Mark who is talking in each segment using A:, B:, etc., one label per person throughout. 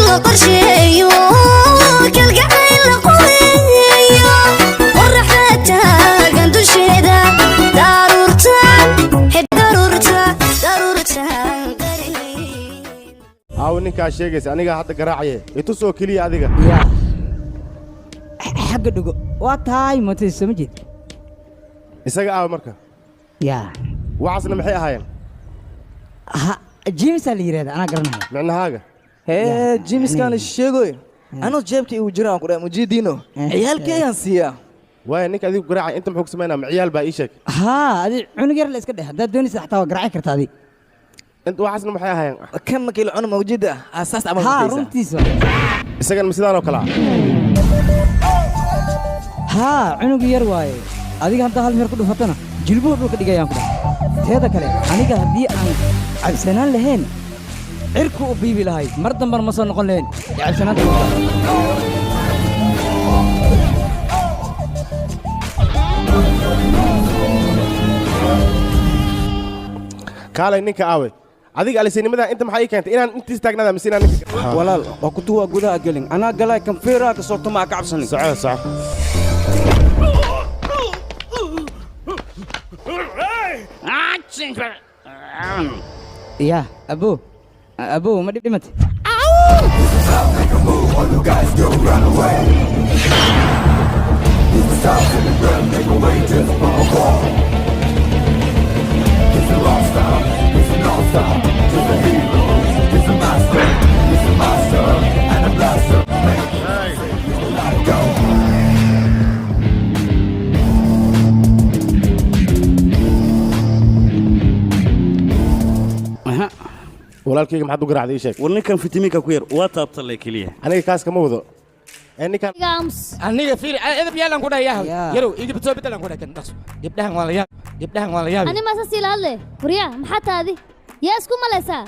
A: La qorsheeyo, kalgacayl la quweeyo, qoraxda taagan dusheeda, daruurtan daruurta daruurtan.
B: Aawo ninkaa sheegaysa anigaa hadda garaacaye, itus oo keliya adiga.
C: Yaa, xagga dhigo, waa tahay mootadiisa, soo ma jeed?
B: Isaga aawo marka?
C: Yaa.
B: Waxaasna maxay ahaayeen?
C: Ha, Jimisaa la yidhahda, anaa garanaya.
B: Micnahaaga?
D: Hee, jimiskaan sheegoy, anuu jeebka igu jiraan ku dhahay mujidiino, ciyaalkeeyaan siiyaa.
B: Waaya, ninka adigu garaacay inta muxuu ku samaynaa? Ma ciyaal baa? Ii sheeg.
C: Haa, adi cunug yar la iska dheh, haddaad doonaysa xataa waa garaaci kartaa adi.
B: Inta waxaasna maxay ahaayeen?
D: Kan markii la cuno mawjida asaas camal.
C: Haa.
D: Markaysa.
C: Runtiisa.
B: Isagan ma sidaan oo kale ah?
C: Haa, cunug yar waaye. Adiga haddaa hal meer ku dhufatana, jilbuhu dhulka dhigayaan ku dhahay. Teeda kale, aniga haddii aan cabsanaan lahayn, cirku u biibi lahay, mar dambana ma soo noqon lahayn ee cabsanaanta ku dhahay.
B: Kaalay, ninka aawe? Adiga alisinimadaa inta maxaa ii keentay? Inaan intiis taagnaada mise inaan ninka?
E: Walaal, waa kutuwa gudaha gelin, anaa galay kan feeraha ka soorto, maa ka cabsanin.
B: Soco, soco.
C: Yaa abo, abo, ma dhib dhimatay?
B: Walaalkayga, maxaad u garaacday? Ii sheeg.
F: War, ninkan fitamiinka ku yar waa taabtalle keliya.
B: Aniga kaas kama wado ee ninkan.
G: Aniga fiiri, edab yaalan ku dhahay.
C: Yaa.
G: Yarow, iga soo bedelan ku dhahay kan dhaqso. Gabdhahan waa la yaab, gabdhahan waa la yaabi.
H: Ani maasa sii la hadle. Waryaa, maxaa taadi? Yaa isku malaysaa?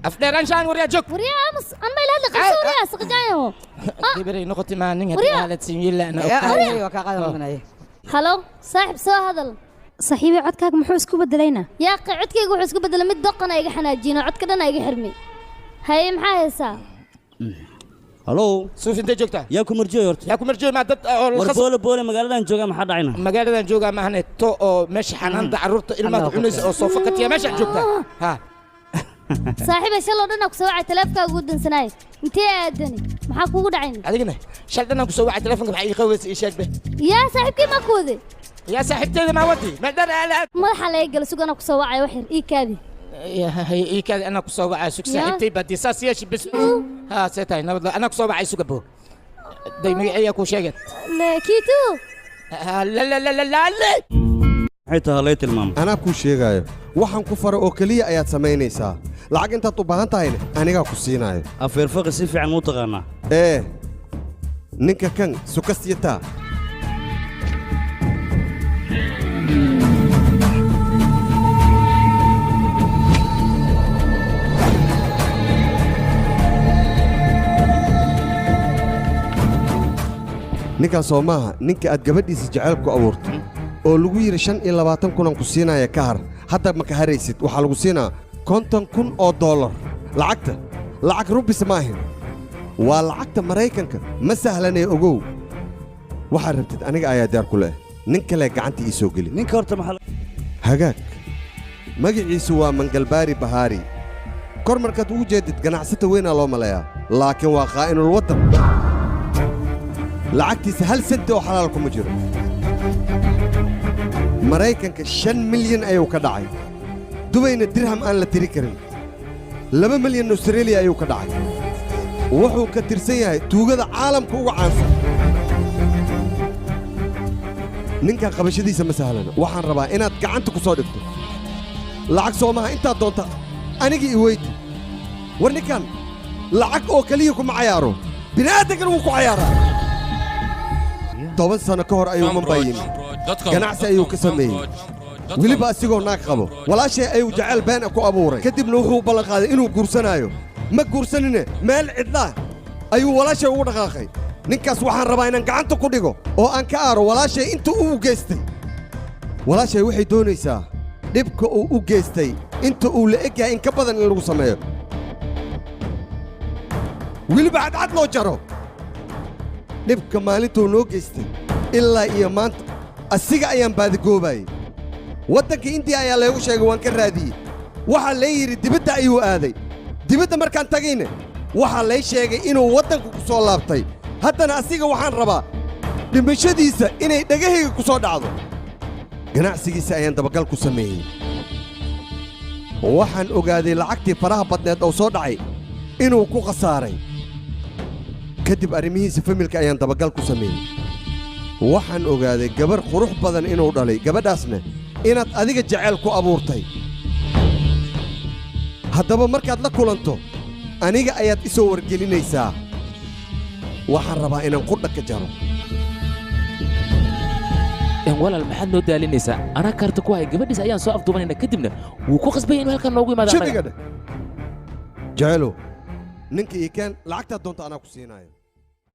G: Afdheeraanshaan, waryaa, joog.
H: Waryaa, aamus, an ma ila hadle. Qabso, waryaa, saqajaayaho.
G: Gabaray noqotay maa nin.
H: Waryaa.
G: Haddii haalad sinyilaana.
C: Waa kaa qaadan mudanaye.
H: Halo saaxib, soo hadal.
I: Saaxiibay, codkaaga muxuu isku bedelaynaa?
H: Yaa qi, codkayga wuxuu isku bedelay mid doqona iga xanaajino, codka dhan iga xirmi. Haye, maxaa haysaa?
F: Halo.
G: Suuf, intee joogtaa?
F: Yaa ku marjooy horta?
G: Yaa ku marjooy maa dad oo
F: war
G: khasab-
F: boole boole, magaaladan joogaa, maxaa dhacayna?
G: Magaaladan joogaa maahane, to oo meesha xanaanta carruurta ilmaha
C: Allah.
G: cunaysa oo soo fakatiya meeshaan joogtaa ha.
H: Saaxiibay, shaloo dhan aan ku soo wacay, taleefkaaga ugu dansanaay. Intee aadani? Maxaa kugu dhacayna?
G: Adigana shal dhan aan ku soo wacay, telefonka maxaa ii qaweysa? Ii sheeg be.
H: Yaa saaxiibkii maa ku waday?
G: Yaa saaxiibteeda maa wadi meel dhan aala.
H: Madaxa laga gala, sug, anaa ku soo wacay, wax yar ii kaadi.
G: Ii kaadi, anaa ku soo wacay, sug.
H: Yaa.
G: Saaxiibtay baa dee saas yeeshi bes. Ha, see tahay? Nabad, anaa ku soo wacay, suga bo day. Magaceeyaa kuu sheegeen?
H: Kiitu.
G: La la la la la la.
F: Maxay tahay lay tilmaamo?
J: Anaa kuu sheegaayo, waxaan ku fara oo keliya ayaad samaynaysaa. Lacag intaad u baahan tahayna anigaa ku siinaayo.
F: Afeerfaqi si fiican muu taqaanaa?
J: Ee ninka kan sukastiyataa. Ninkaas soo maaha ninka aad gabadhiisa jaceylku abuurto oo lagu yidhi 25 kunan ku siinaya ka har? Hadda ma ka haraysid, waxaa lagu siinaa $50,000. Lacagta lacag rubis maahin, waa lacagta Maraykanka. Ma sahlanee ogow, waxaad rabtid aniga ayaa diyaar ku leh. Nin kale gacanta ii soo geli.
F: Ninka horta maxaa?
J: Hagaag, magaciisu waa Mangalbaari Bahaari. Kor markaad ugu jeedid ganacsata weynaa loo maleeyaa, laakiin waa khaa'inul waddan. Lacagtiisa hal senti oo xalaal kuma jiro. Maraykanka 5 milyan ayuu ka dhacay, Dubayna dirham aan la tiri karin, 2 milyan Austraeliya ayuu ka dhacay. Wuxuu ka tirsan yahay tuugada caalamka uga caansan. Ninkan qabashadiisa ma sahlana. Waxaan rabaa inaad gacanta ku soo dhigto. Lacag soo maha? Intaad doonta aniga i weydi. War, ninkan lacag oo keliya kuma cayaaro, bini'aadankana wuu ku cayaaraa. 10 sano ka hor ayuu Mambay yimi, ganacsi ayuu ka sameeyey, weliba asigoo naag qabo. Walaashay ayuu jacayl been ah ku abuuray, kadibna wuxuu ballanqaaday inuu guursanaayo. Ma guursanine, meel cidlaah ayuu walaashay ugu dhaqaaqay. Ninkaas waxaan rabaa inaan gacanta ku dhigo oo aan ka aaro walaashay inta uu geystay. Walaashay waxay doonaysaa dhibka uu u geystay inta uu la eg yahay in ka badan in lagu sameeyo. Weliba cadcad loo jaro. Dhibka maalintuu noo geystay ilaa iyo maanta asiga ayaan baadigoobayey. Waddanka Indiya ayaa laygu sheegay, waan ka raadiyey. Waxaa lay yidhi dibadda ayuu aaday. Dibadda markaan tagayna waxaa lay sheegay inuu waddanka ku soo laabtay. Haddana asiga waxaan rabaa dhimashadiisa inay dhegahayga ku soo dhacdo. Ganacsigiisa ayaan dabagal ku sameeyey. Waxaan ogaaday lacagtii faraha badneed oo soo dhacay inuu ku khasaaray. Kadib arrimihiisa familka ayaan dabagal ku sameeyey. Waxaan ogaaday gabar qurux badan inuu dhalay, gabadhaasna inaad adiga jeceyl ku abuurtay. Haddaba markaad la kulanto aniga ayaad i soo wargelinaysaa. Waxaan rabaa inaan qudha ka jaro.
K: Walaal, maxaad noo daalinaysaa? Anaa kaarta ku haya. Gabadhiis ayaan soo afduubanayna, kadibna wuu ku qasbaya inuu halkan noogu imaado annaga.
J: Shadiga dheh, jecelow, ninka ii keen. Lacagtaad doonta anaa ku siinaayo.